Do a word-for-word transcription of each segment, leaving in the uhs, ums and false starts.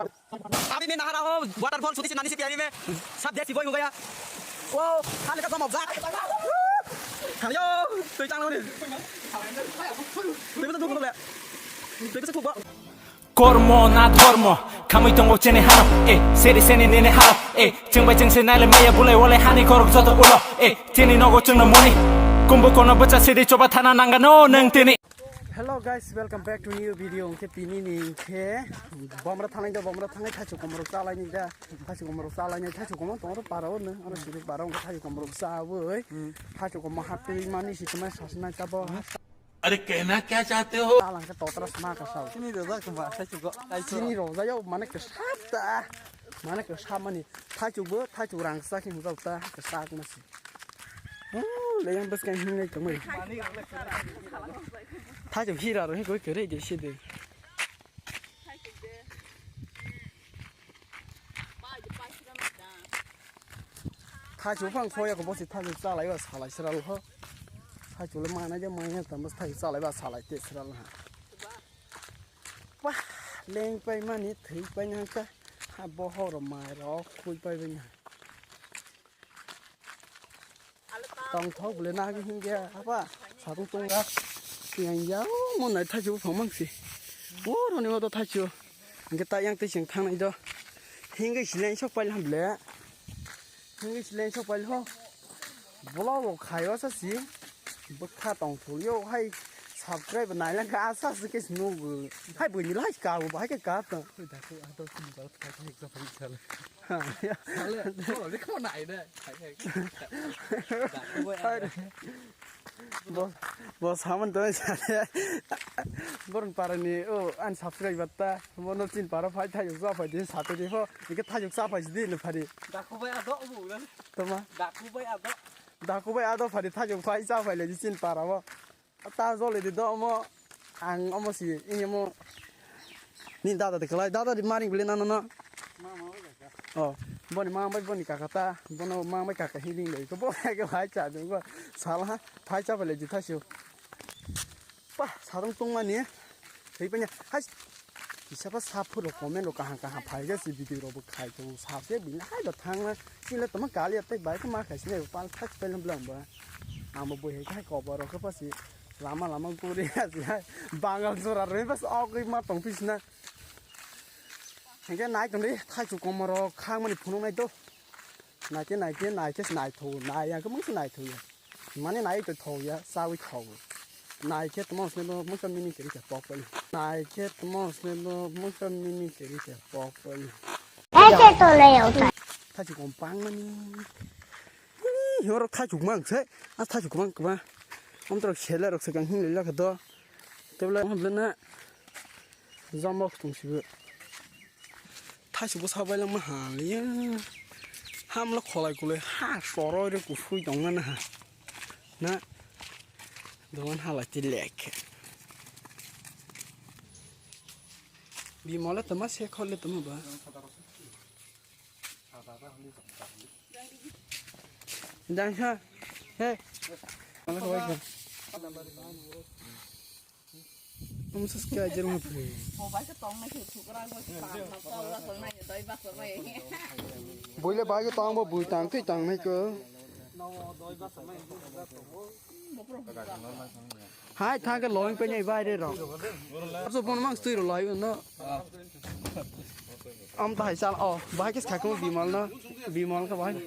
अभी मैं नहा रहा हूँ, waterfall सुधी से नानी से प्यारी में सब देसी बॉय हो गया। वो खाने का समोसा खायो। तो चांगला नहीं। तो तो तो तो Kormo na dhormo, khamwi tongo chini hano, eh, seri seni nini hano, eh, chwng bai chwng se naile maya bulai wale hani korok joto ulo, eh, chini nogo chwngno muni, kumbu kono bwcha sidi choba thana nangano nwng tini. Hello guys, welcome back to new video. Hwnkhe tini ni hwnkhe bomra thangnai da, bomra thangnai thaichuk komorok chalaini da, thaichuk komorok chalaini, thaichuk komorok tongo para o nwng, ano sidi para o thaichuk komorok chawi, thaichuk komorok hatwi mani si tongmani sasna chabo. अरे कहना क्या चाहते हो? Talang khe totra sma ka sao. Chini rojak tongma, thaichuk go. Chini rojak yo mane kwsap ta. Mane kwsap mani. Thaichuk bo, thaichuk rang sa khe hujak ta. Kwsak ma si. Oh, leyang bas kan hingai tongmai. Thaichuk hira ro hingoi kere de si de. Thaichuk phang khoya ko bosi thaichuk chalai ba salai sral ho. Thaichuk le manai de manya tamo thaichuk chalai ba salai te sral ha. Wah, leng pai mani thwi pai nang ka. Ha bohor mai ro khui pai bai nang. Tongthok bole nagi hingya apa satung tonga. Yang ya mo nai thaichuk phang mang si. Bo roni o to thaichuk. Hingke ta yang twi chwng thangnai do. Hingke sileng sok pail ham ble. Hingke sileng sok pail ho. Vlog rok khai o sa si. Bwkha tong thulio hai subscribe nai lang kha asa se ke nugo. Hai bwini lai ka bo hai ke ka to. Daku adol sini balat khai khai exam pori sale. Ha, ya. Sale, ko le ko nai de. Khai khai. Daku boy. Bo, bo saman to sale. Born parani o an subscribe batta. Bono tin para phai thai sa phai din sa te ho. Ike thajok sa phai di no phari. Daku bai ado bu na. Toma. Daku bai ado. Daku bai ado phari thajok phai sa phai le di chin para bo. Ta jole di do mo. Ang omo si ini mo. Ni dada de kelai dada di maring beli nano no. Oh, boni mang bai boni kaka ta. Bono mang bai kaka healing le ko bo ke phai cha de ko. Sala phai cha phai le di thasio. Pa, sarung tongmani. Thwi panya. Hai. Kisa pa sa phuro comment rok kaham kaham phai ga si video rok bo khai to sa se bini hai do thang na. Sila toma kali atai bai ma khai sine pal thak pel blang ba. Amo bo he khai ko ba rok pa si. Lama lama guri ya si hai. Bangal jora re bas ok ma tong pis na. Hingke nai tong dei thai chu komoro khang mani phunuk nai to. Naikhe, naikhe, naikhe se naitho, nai ya khe mungsa naitho ya. Mane nai to tho ya, sawi tho. Naikhe tamo se no mungsa mini kiri khe pok pai. Naikhe tamo se no mungsa mini kiri khe pok pai. Eke to le yo ta. Thachi kompang mani. Horo thachi mang se, a thachi mang kma. Om tro sele rok se kang hin le la kha do. Tebla mo bena. Jambok tong sibo. Thaisubo sabailangma haliya. Hamlo kholai kulai ha soroi re kusui tongna na ha. Na. Dogan halai ti lek. Bimole toma se khole toma ba. Dang ha. He. Mana kawai ka. Ang sa kya jer ma pre. Boile bai ko tang bo bui tang tei tang nai ko. Hai thang ke loing pe nei bai re ro. Arso bon mang stui ro lai no. Am ta hai sal o bai ke khakung bimal no. Bimal ka bai.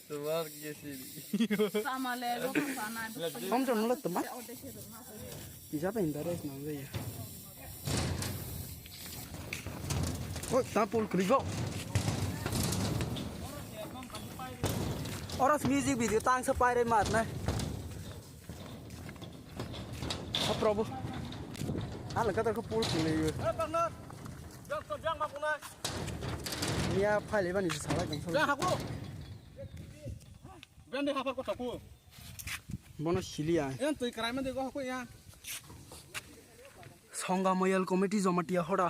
Tomar ke sini. Om to nulo tomar. Bisa pa inda res nang ya. Oi, ta pul krigo. Oras music video tang sa pai re mat na. Oh, Prabhu. Ala kata ko pul krigo. Niya phai lebani salai kan. Jang haku. Brandi hafar ko thaku. Bono siliya. Yang tui karai mande go haku ya. Songa Moyal Committee Jamatia Hoda.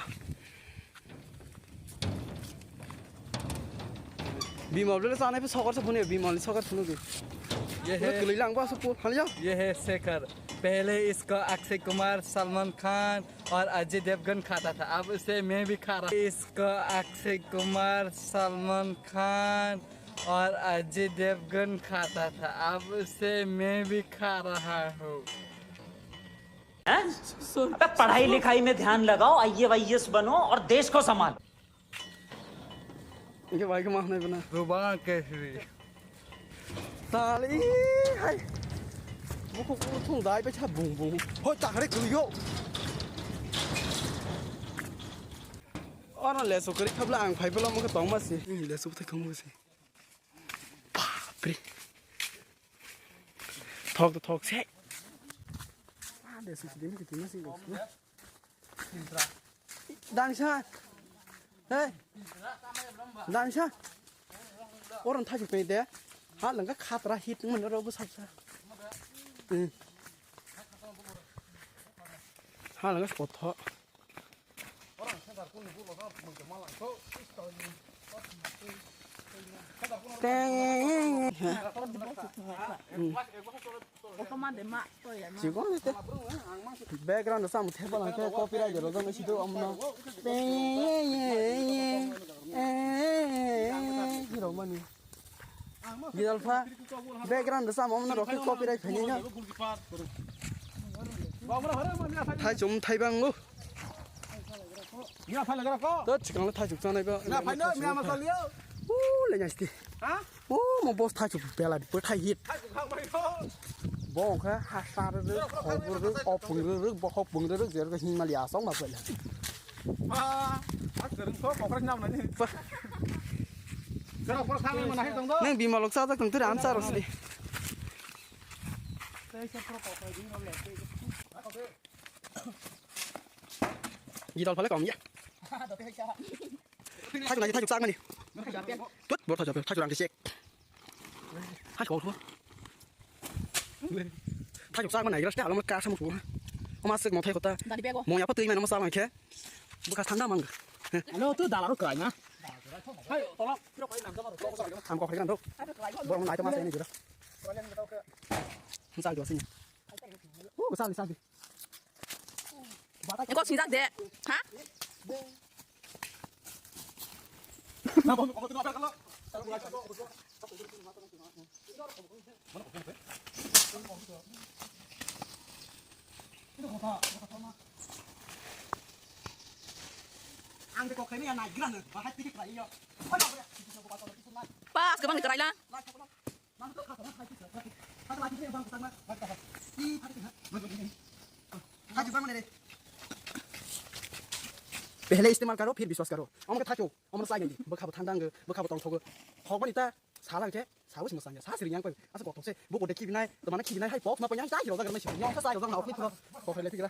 Bimal bele sanai pe sokar se phone Bimal ni sokar phone ge. Ye he. Kuli lang ba su pul hal ya. Ye he sekar. पहले इसको अक्षय कुमार, सलमान खान और अजय देवगन खाता था, अब उसे मैं भी खा रहा। इसको अक्षय कुमार, सलमान खान और अजय देवगन खाता था, अब उसे मैं भी खा रहा हूँ। हैं? अबे पढ़ाई लिखाई में ध्यान लगाओ, आईएएस बनो और देश को संभालो। Hingke bai khe ma hwnwi bono. Rubang kehri. Tal, ih, hai. Bukhuk uthung dai bai cha bung bung. Hoi, ta kare kwrwi yo. Oro lesu kwrwi khabla ang phai bwla mokhe tongma si. Ih, lesu bwthai khongma si. Bapre. Thok to thok se. Ah, lesu kwrwi ma kwrwi ma si. Dangsa. Hey. Dangsa. Oron thajik pai de. Ha langka khatra hit mano rogo saksa. Hmm. Ha langka spot tho. Teng. Hmm. Chikon ni te. Background samung thepa lang khe copyright rok jagwi sido amno. Hero mani. Gidal pha. Background samung amno rok khe copyright khaini no. Thai chum thai bango. To chikang thai chuk chanai ba. U le nyasti. Ha? O mo boss thai chuk bela di pura thai hit. Bo kha ha sar rwk, khobor rwk, opung rwk, bokhok pung rwk, jer rwk himali asong ma pela. Nang bimalok chajak tong tore amsa rosli. Gidal phale kom ya. Thaichuk nai, thaichuk chak mani. Tut, bor thaichuk, thaichuk rang sek. Thaichuk thua. Thaichuk chak mani, gira ste alom ka samu thua. Oma sek mo thai khota. Dani bego. Mo ya pa tui mani mo sa lang khe. Buka thanda mang. Hello, tu dala ro kai na. Hai, tolak. Am ko khaigan do. Bor mo nai to ma sai ni gira. Sa do sini. Uh, sa ni sa ni. Engkau singjak de, ha? Pas, kemana kerailan? Pehle istemal karo, phir biswas karo. Omo khe thaichuk, omo sai nai di, bwkha bo thang thang, bwkha bo tong thogo. Thok bani ta sala khe, sawi simo sangya, sa siri yang pai. Asa kothok se, bo kode kibinai, to mana kibinai hai pok ma panyang sai rojak nai siri. Nyong sa sai rojak na okni thro. Kok le tigra.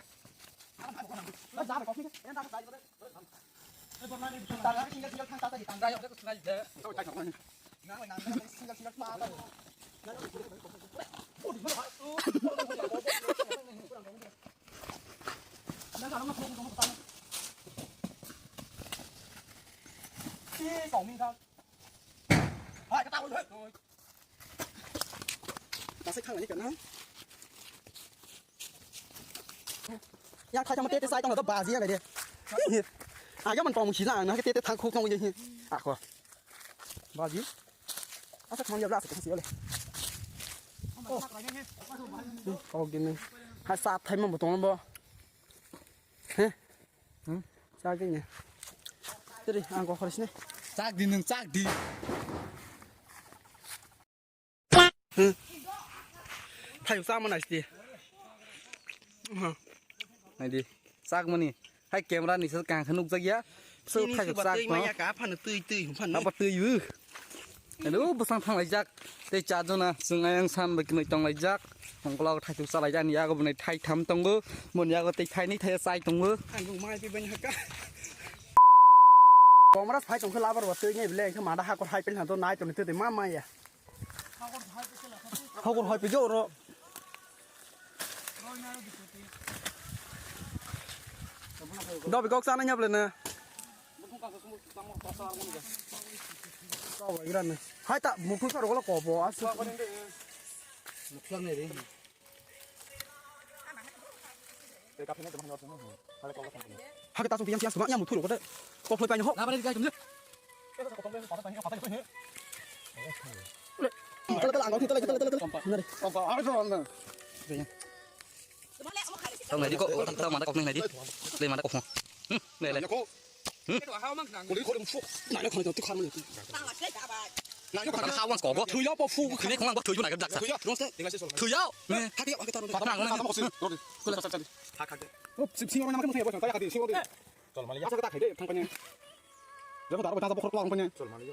Yang khai tama tete sai tong do baji ya de. Aga man tong si na na tete thang khuk tong ye. Ako. Baji. Asa khang ya bla sa si le. Oh. Oh gini. Ha sa thai man bo tong bo. He. Hmm? Chak di nya. Tiri ang ko khoris ne. Chak di nung chak di. Thaiyuk chama nai sidi. Nai di. Chak mani. Hai camera ni sal kang khanuk jak ya. So thaiyuk chak ma. Maya ka phanu tui tui phanu. Apa tui yu. Hello, bwsang thang lai jak. Tei cha jona, chwng ayang san bai kwnwi tong lai jak. Hongkla thaiyuk cha lai jak ni yago bwnai thai tham tongo. Mon yago tei thai ni thai chai tongo. Ang mai pi bani haka. Komra phai tong khe labar wa tui ngai bele khe mada hakor hai pel han to nai to ni tui ma ma ya. Hokor hoi pijak oro. Dobi kok sana nyable na. Hai ta mukhu sar golo kobo asu. Mukhu sar ne re. Hake tasung piyang piyang suma yang mutu ko de. Ko phloi paino ho. Tala tala angkau tala tala tala tala. Nari. Tong nai di ko, tong mata kok nai di. Le mata kok. Hmm, le le. Hmm. Kuli kuli mu fu. Nai kuli tu khar mu. Nai kuli. Kha wan ko bo. Thuyo po fu. Kini khong bo thuyo na ga daksa. Thuyo. Thuyo. Thuyo. Hake hake tar. Mata nang nang. Hak hak. Sip sip orang nama kamu saya buat saya kati sih. Chol mali. Asa kata khede thang panya. Jabo daro bata bokhor klang panya. Chol mali.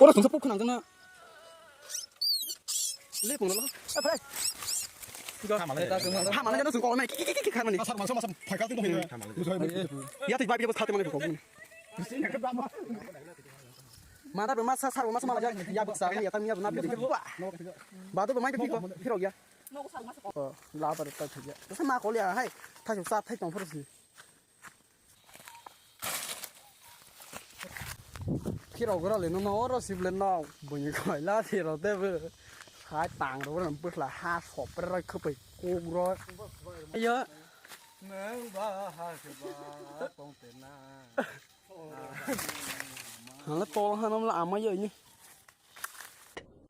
Ora sungsa puk khunang jana. Le pung lo. Apa? Ha mala jana sung kol mai ki ki ki ki kharmani. Asar masa masa phaika tu. Ya tu bai bi khate mane ko. Mata be masa sar masa mala ya ya buksa ya tam ya na bi. Badu be mai bi ko phiro ya. Oh, labar ta thaya. Sa ma kol ya hai. Thai sa thai tong phiro si. Phirok rok le no no oro sibole no buni koi la phirok de bo. Hai tang rok rok bwsla ha sopre rok khwpai kok rok. Ayo. Nang ba ha se ba tong te na. Hala tol hanam la amai yo ni.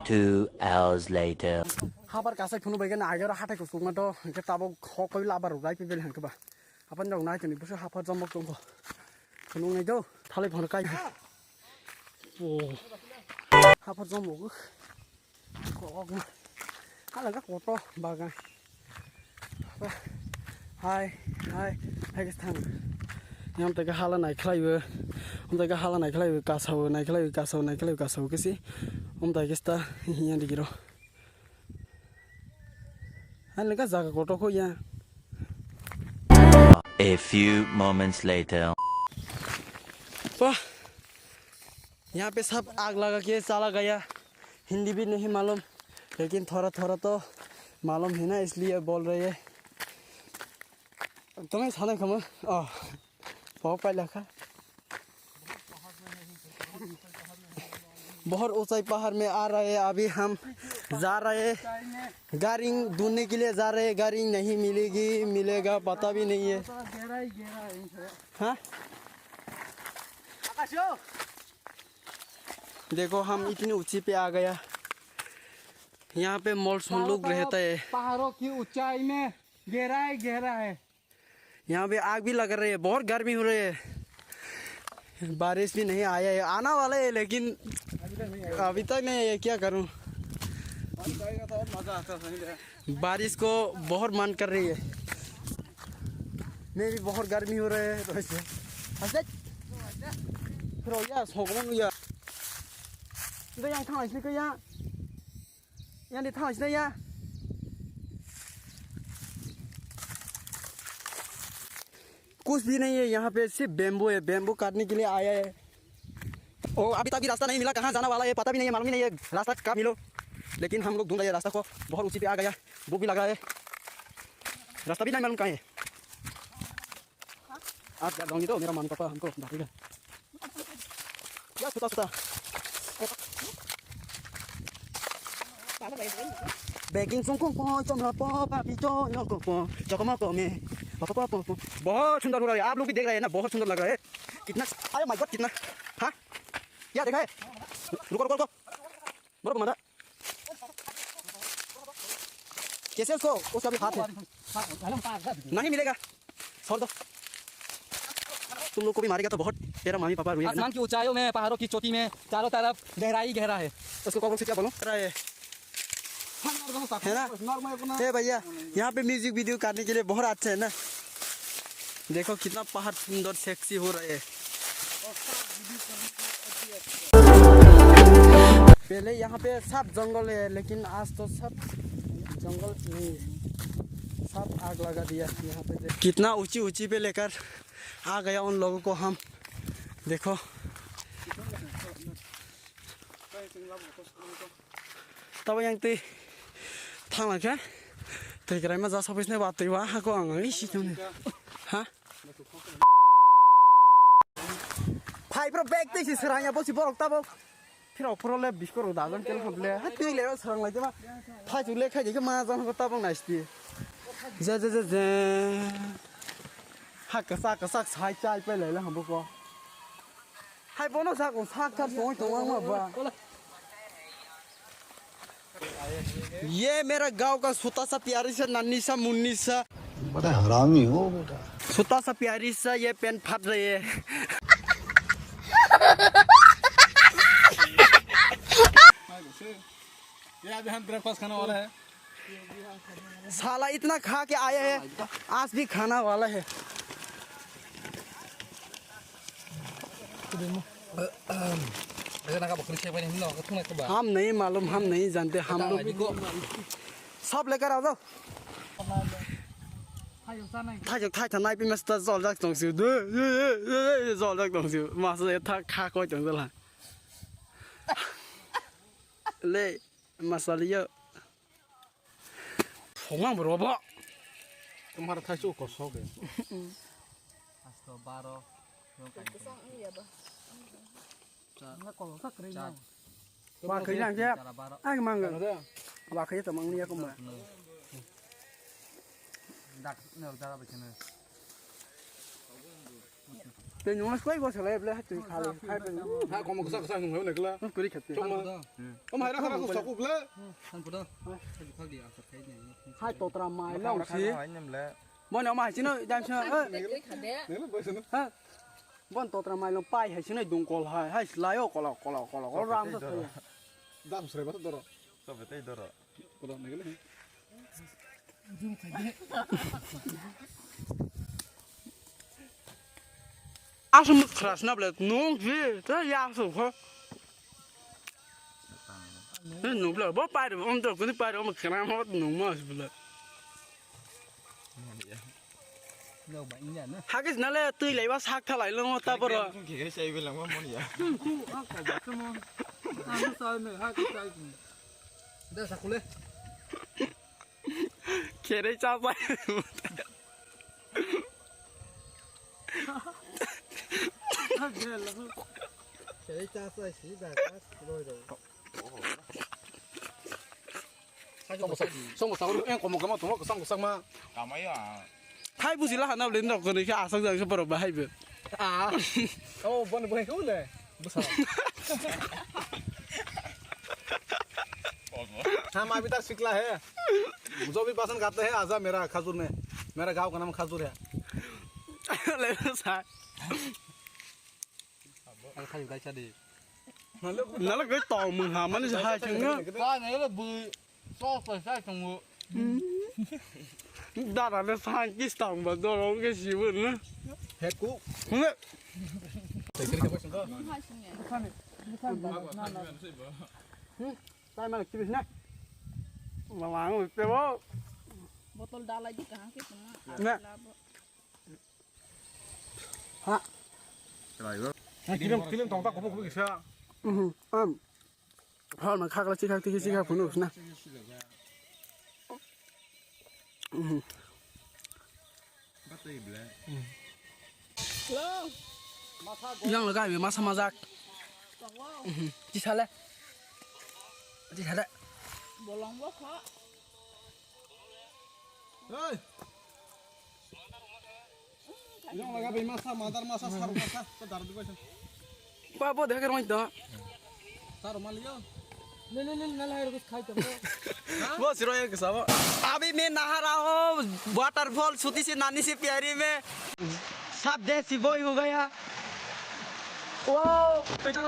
Two hours later. Habar kasai phunu bai gana agero hatai kusuk ma do hingke tabok hokoi labar rok rai pibel hingke ba. Apan rok nai tini busu hapar jomok tongko. Phunuk nai do, thalai phano kai. Oh. Hapar jomok. Kok ma. Hala ga koto bagan. Hai, hai, hai ke thang. Yang tega hala nai khlai bo. Yang tega hala nai khlai bo, kasao nai khlai bo, kasao nai khlai bo, kasao kesi. Om tai kesta yang digiro. Hai lega jaga koto ko ya. A few moments later. Wah. यहाँ पे सब आग लगा के चला गया। हिंदी भी नहीं मालूम, लेकिन थोड़ा थोड़ा तो मालूम है ना, इसलिए बोल रहे हैं। तुम्हें साले खबर, ओह, बहुत पहले का। बहुत ऊंचाई पहाड़ में आ रहे हैं, अभी हम जा रहे हैं। गारिंग ढूंढने के लिए जा रहे हैं, गारिंग नहीं मिलेगी, मिलेगा पता भी नहीं है। हाँ? देखो, हम इतनी ऊंची पे आ गया। यहाँ पे मॉनसून लोग रहता है। पहाड़ों की ऊंचाई में गहरा है, गहरा है। यहाँ पे आग भी लग रही है, बहुत गर्मी हो रही है। बारिश भी नहीं आया है, आना वाला है, लेकिन अभी तक नहीं आया, क्या करूँ? बारिश को बहुत मन कर रही है। मैं भी बहुत गर्मी हो रहा है, तो ऐसे। ऐसे। फिर हो गया, सो कौन हो गया? इधर यहाँ था, इसलिए क्या यहाँ? यहाँ नहीं था, इसलिए यहाँ। कुछ भी नहीं है यहाँ पे, सिर्फ बैम्बू है, बैम्बू काटने के लिए आया है। ओ, अभी तक भी रास्ता नहीं मिला, कहाँ जाना वाला है पता भी नहीं है, मालूम ही नहीं है रास्ता कब मिलो। लेकिन हम लोग ढूंढ रहे हैं रास्ता को, बहुत ऊंची पे आ गया, भूख भी लग रहा है। रास्ता भी नहीं मालूम कहाँ है। आज जा जाऊंगी तो मेरा मम्मी पापा हमको डांटेगा। Ya, suta, suta. Begging song kong pong, chom la po, papi cho, no kong pong, choko mo kong me, pa pa pa pong pong. बहुत सुंदर हो रहा है, आप लोग भी देख रहे हैं ना, बहुत सुंदर लग रहा है। कितना, अरे माय गॉड, कितना, हाँ, क्या देखा है? रुको, रुको, रुको। Bro, घुमा दे। कैसे उसको, उसका भी हाथ है। नहीं मिलेगा। छोड़ दो। तुम लोग को भी मारेगा तो बहुत तेरा मम्मी पापा रोएगा ना। आसमान की ऊंचाइयों में, पहाड़ों की चोटी में, चारों तरफ गहराई गहरा है। उसको कॉकरोच से क्या बोलो? रहा है। है ना? हे भैया, यहाँ पे म्यूजिक वीडियो काटने के लिए बहुत अच्छा है ना। देखो कितना पहाड़ सुंदर सेक्सी हो रहा है। पहले यहाँ पे सब जंगल है, लेकिन आज तो सब जंगल नहीं है, सब आग लगा दिया यहाँ पे। देख, कितना ऊंची ऊंची पे लेकर आ गया उन लोगों को हम। देखो। Tabo yang twi thang lang khe twi kwraima ja sophisne ba twi wa hako ang isi tongni. Ha? Phai bro bag twi si srang ya bo si borok tabo. Phirok phoro le biskoro da jang kel kham le. Ha twi le srang lai ma. Phai chu le khai khe ma jang ko tabo nai sti. Je, je, je, je. Ha, kwchak, kwchak, sai, chai, pai, lai, la, hambo, ko. Hai, bono, sa, ko, sak, thar, tong, tong, ang, ma, ba. ये मेरा गांव का छोटा सा प्यारी सा नन्ही सा मुन्नी सा। बड़ा हरामी हो बेटा। छोटा सा प्यारी सा ये पैंट फट रही है। ये अभी हम ब्रेकफास्ट खाने वाला है। साला इतना खा के आया है, आज भी खाना वाला है। हम नहीं मालूम, हम नहीं जानते, हम लोग सब लेकर आ जाओ। Thai thai thai nai pi masta zol jak tong siu. Zol jak tong siu. Masa ya thak kha koi tong zala. Le masa liyo. Phongmang bo robo. Tumhar thaisu kosok e. Asto baro. Ba khaina je. Ang mang. Ba khaina to mang ni ya ko ma. Dak ne dak ba kene. Te nungla kwlai bo salai ble, ha twi khali, ha twi. Ha, komo kisa kisa nung hoi nakla. Kuri khate. Chokma. Om hai rakha rakha sok uble. Hai totra mai long si. Mone om hai sino, dam sino. Nakla bai sino. Ha. Bon totra mai long pai hai sino dungkol hai, hai slai o kola kola kola kola ram sa thai. Dam sre ba doro. Sobe tei doro. Asum khras na ble nung ji ta ya su kho. Nung ble bo pai ro om to kuni pai ro om khram ho nung ma su ble. Hagis nale twi laiba sak thalai longo ta boro. Khe khe sai belangma moni ya. Ku ha ko ba mo. Ano sai me ha ko sai. Da sakule. Kherei cha pai. Kherei cha pai si da ka roi roi. Song sa, song sa, eh, komo komo, tomo, song sa ma. Kamaya. Khai buji la hana le nok kone khe asok jang se borok bahai be. Ah. Oh, bon bon ko le. Busa. हम अभी तक सिकला है, जो भी पसंद करते हैं आजा मेरा खजूर में, मेरा गांव का नाम खजूर है। Le sa. Ang khai dai sa di. Nalo goi tong mung ha mani sa hai chunga. Ka ne le bu so so sa chungu. Dara le sa kis tong ba do ro ke si bu na. He ku. Ne. Tai mana kibis na. Mama ang te bo. Botol dalai di kahang ke tuma. Ne. Ha. Kilim kilim tong ta kubu kubu kisa. Mhm. Am. Hal man khakla chikhak tikhi chikhak phunu usna. Mhm. Yang lagai be masa majak. Mhm. Chisale. Chisale. Bolong bo kho. Hey. Yang laga be masa, madar masa, saru masa, to dar di bai. Ba bo dekhe roi to. Saru maliyo. Le le le, na lai ro khai to. Bo siro ek sabo. अभी मैं नहा रहा हूँ, waterfall छोटी सी नानी सी प्यारी में। सब देसी बॉय हो गया। Wow, बेटा।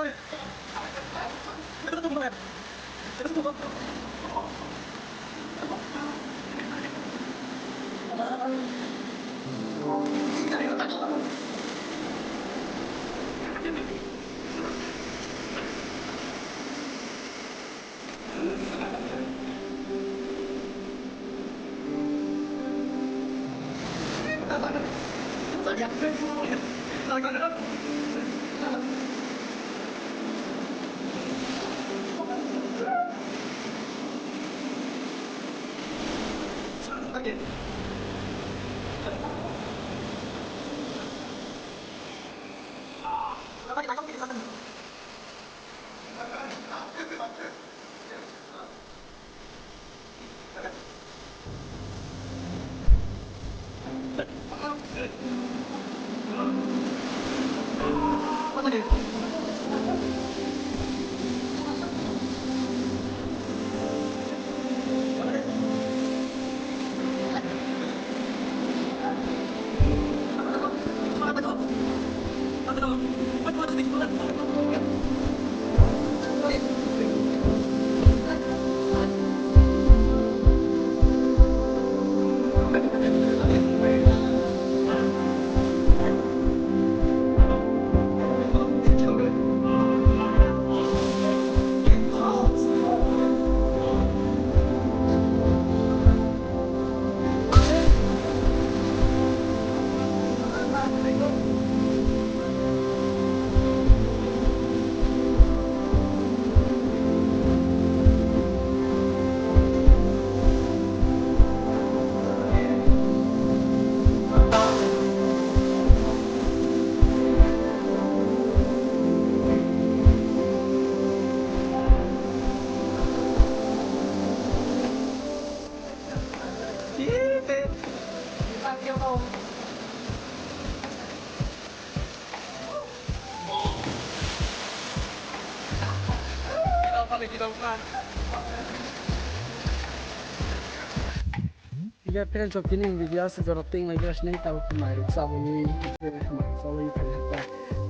Iya, friends, so kini video aswk jorok twi wngwi tongo, sini tabuk mairok chabwi, mairok chabwi phaikha,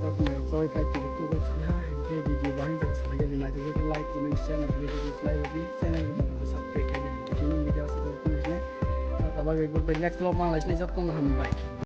tabuk mairok chabwi phai tongwi tubui phaikha, hwnkhe video bahai jora salai gari naitugwi like, comment, share, notification, like, channel subscribe khaidi, kini video aswk jorok twi wngwi tongo, tabuk next vlog manglai sini jotono hambai.